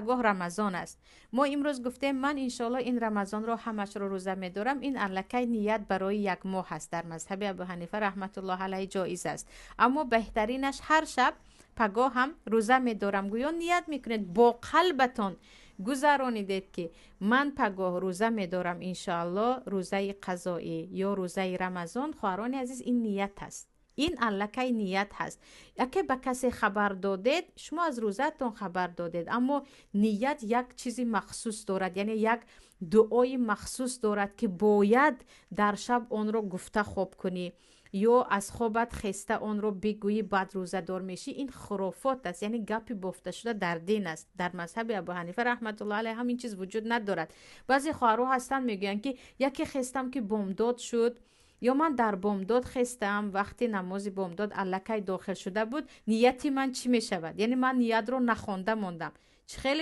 Пагоҳ Рамазон аст. Мо имрӯз гуфтем, ман иншоалло ин Рамазонро ҳамашро рӯза медорам. Ин аллакай ният барои як моҳ аст. Дар мазҳаби Абу Ҳанифа раҳматуллоҳ алайҳ ҷоиз аст, аммо беҳтаринаш ҳар шаб пагоҳ ҳам рӯза медорам гӯё ният мекунед, бо қалбатон гузаронидед, ки ман пагоҳ рӯза медорам иншоалло, рӯзаи қазоӣ ё рӯзаи Рамазон. Хоҳарони азиз, ин ният аст, ин аллакай ният ҳаст. Яке ба касе хабар додед, шумо аз рӯзаатон хабар додед, аммо ният як чизи махсус дорад, яъне як дуои махсус дорад, ки бояд дар шаб онро гуфта хоб кунӣ ё аз хобат хеста онро бигӯӣ, баъд рӯзадор мешӣ. Ин хурофот аст, яъне гапи бофташуда дар дин аст. Дар мазҳаби Абу Ҳанифа раҳматуллоҳ алайҳ ҳам ин чиз вуҷуд надорад. Баъзе хоҳарҳо ҳастанд, мегӯянд, ки яке хестам, ки бомдод шуд, ё ман дар бомдод хестам, вақти намози бомдод аллакай дохил шуда буд, нияти ман чӣ мешавад? Яъне ман ниятро нахонда мондам. Чӣ хеле